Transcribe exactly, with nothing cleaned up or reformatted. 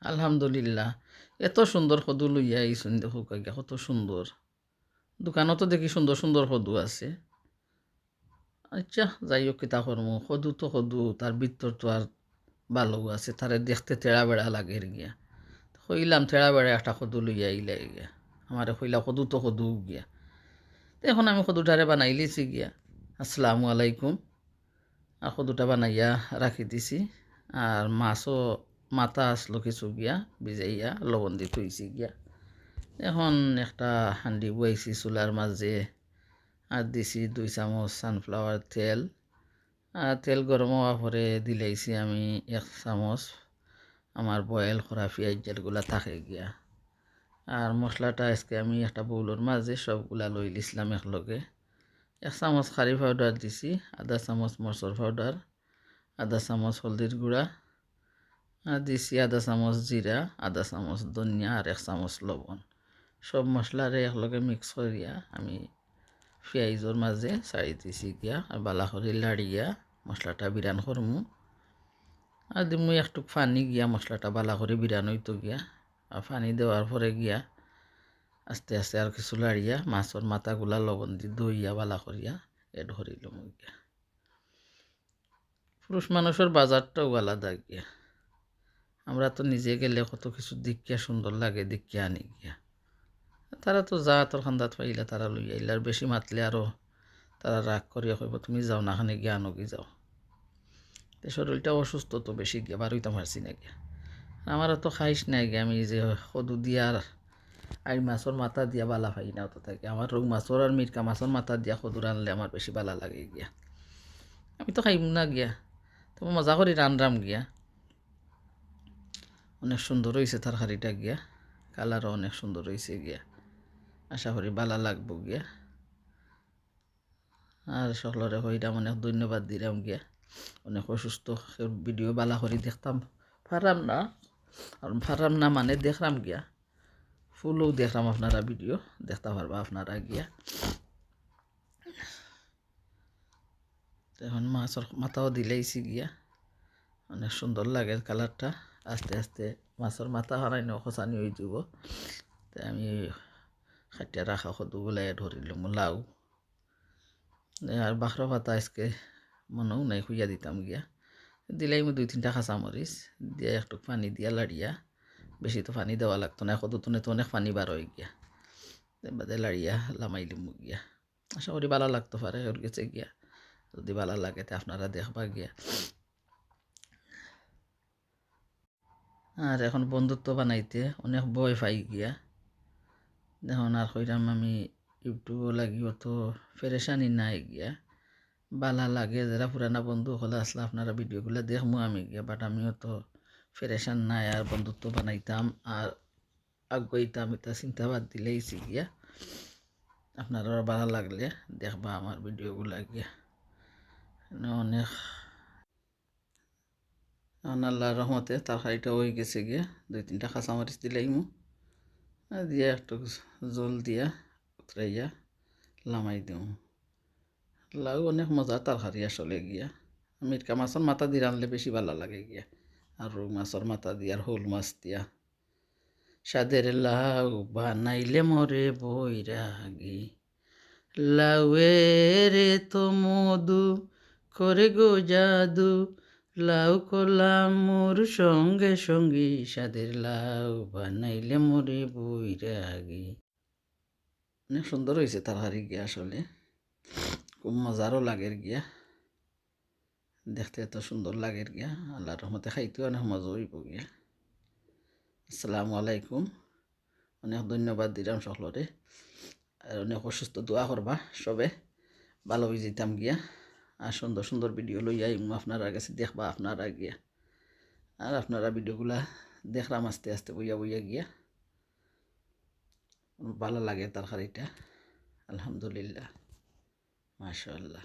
আলহামদুলিল্লাহ, এত সুন্দর কদু লইয়া আইছইন, দেখউক্কা গিয়া, কত সুন্দর। দোকানো তো দেখি সুন্দর সুন্দর কদু আছে। আচ্ছা, যাই হোক, কিতা করমু, কদু তো কদু, তার ভিতর তো আর ভালাউ আছে, তারে দেখতে তেড়া বেড়া লাগের গিয়া। কইলাম, তেড়া বেড়া একটা কদু লইয়া আইলায় গিয়া, আমারে কইলা, "কদু তো কদু" গিয়া। তে এখন আমি কদুটারে বানাইলিছি গিয়া। আসসালামু আলাইকুম। আর কদুটা বানাইয়া রাখি দিছি। আর মাছও মাথা আসলো কিছু গিয়া, ভিজাইয়া লবণ দি থইছি গিয়া। এখন একটা হান্ডি বওয়াইছি চুলার মাঝে, আর দিছি দুই চামচ sunflower তেল। আর তেল গরম অওয়ার পরে দিলাইছি আমি এক চামচ আমার boil করা পিয়াইজ যেগুলা থাকে গিয়া। আর মশলাটা আজকে আমি একটা bowlর মাঝে সবগুলা লইলিছলাম একলগে। এক চামচ curry powder দিছি, আধা চামচ মরচর powder, আধা চামচ হলদির গুঁড়া, আর দিছি আধা চামচ জিরা, আধা চামচ ধনিয়া আর এক চামচ লবণ। সব মশলারে একলগে mix করিয়া আমি পিয়াইজর মাঝে ছাড়ি দিছি গিয়া, আর বালা করি লাড়িয়া মশলাটা বিরান করমু। আর দিমু একটুক পানি গিয়া, মশলাটা বালা করি বিরান অইতো গিয়া। আর পানি দেওয়ার পরে গিয়া আস্তে আস্তে আর কিছু লাড়িয়া মাছর মাথাগুলা লবণ দি ধইয়া বালা করিয়া add করিলমু গিয়া। পুরুষ মানুষর বাজারটাউ আলাদা গিয়া। আমরা তো নিজে গেলে কত কিছু দেখিয়া সুন্দর লাগে, দেখিয়া আনি গিয়া। তারা তো যা আতর কান্দাত পাইলা তারা লইয়া আইলা, আর বেশি মাতলে আরো তারা রাগ করিয়া কইবো, "তুমি যাও না, খানে গিয়া আনোগি যাও।" তে শরীরটা অসুস্থ তো বেশি গিয়া, বারইতাম পারছি না গিয়া। আর আমার অত খাইশ নাই গিয়া, আমি যে কদু দিয়া আর আইড় মাছর মাথা দিয়া বালা পাই না অত থাকি। আমার রউ মাছর আর মিরকা মাছর মাথা দিয়া কদু রানলে আমার বেশি বালা লাগে গিয়া। আমি তো খাইমু না গিয়া, তবে মজা করি রানরাম গিয়া। অনেক সুন্দর অইছে তরকারিটা গিয়া, colourও অনেক সুন্দর অইছে গিয়া। আশা করি বালা লাগবো গিয়া। আর সকলরে কইরাম অনেক ধন্যবাদ দিরাম গিয়া। অনেক অসুস্থ, কেউর video বালা করি দেখতাম পারাম না, আর পারাম না মানে দেখরাম গিয়া, fullও দেখরাম আপনারা video দেখতা পারবা আপনারা গিয়া। তে এখন মাছর মাথাও দিলাইছি গিয়া, অনেক সুন্দর লাগে colourটা। আস্তে আস্তে মাছর মাথা হারাই নখসানি অই যাব। তে আমি কাটিয়া রাখা কদুগুলা add করিলমু, লাউ। আর বাখরা পাতা আজকে মনেও নাই, খুইয়া দিতাম গিয়া। দিলাইমু দুই তিনটা কাঁচামরিচ দিয়া, একটু পানি দিয়া লাড়িয়া, বেশি তো পানি দেওয়া লাগতো না, কদু তুনে তো অনেক পানি বার অই গিয়া। তে বাদে লাড়িয়া লামাইলিমু গিয়া। আশা করি বালা লাগতো পারে কেউর গেছে গিয়া। যদি বালা লাগে তে আপনারা দেখবা গিয়া। আর এখন বন্ধুত্ব বানাইতে অনেক ভয় পাই গিয়া। এখন আর কইরাম আমি YouTube-ও লাগি অত পেরেশানি নাই গিয়া। বালা লাগে, যেরা পুরানা বন্ধু অকল আছলা আপনারা videoগুলা দেখমু আমি গিয়া, but আমি অত পেরেশান নাই আর বন্ধুত্ব বানাইতাম আর আগুয়াইতাম, ইতা চিন্তা বাদ দিলাইছি গিয়া। আপনারা বালা লাগলে দেখবা আমার videoগুলা গিয়া। অনেক এখন আল্লাহর রহমতে তরকারিটা অই গেছে গিয়া, দুই তিনটা কাঁচামরিচ দিলাইমু, আর দিয়া একটু জল দিয়া উতরাইয়া লামাই দিমু। লাউ অনেক মজার তরকারি আসলে গিয়া। মিরকা মাছর মাথা দি রানলে বেশি বালা লাগে গিয়া, আর রউ মাছর মাথা দিয়া আর হউল মাছ দিয়া। সাদের লাউ বানাইলে মরে বৈরাগী, লাউয়ের তো মধু করে গো জাদু, লাউ কলা মোর সঙ্গে সঙ্গী, সাদের লাউ বানাইলে মরে বৈরাগী। অনেক সুন্দর অইছে তরকারি গিয়া আসলে, খুব মজারও লাগের গিয়া। দেখতে এত সুন্দর লাগের গিয়া, আল্লাহর রহমতে খাইতেও অনেক মজা অইবো গিয়া। আসসালামু আলাইকুম, অনেক ধন্যবাদ দিরাম সকলরে, আর অনেক অসুস্থ দোয়া করবা সবে, বালা অই যাইতাম গিয়া। আর সুন্দর সুন্দর video লইয়া আইমু আপনারার গেছে, দেখবা আপনারা গিয়া। আর আপনারা videoগুলা দেখরাম আস্তে আস্তে বইয়া বইয়া গিয়া। বালা লাগে তরকারিটা, আলহামদুলিল্লাহ, মাশাআল্লাহ।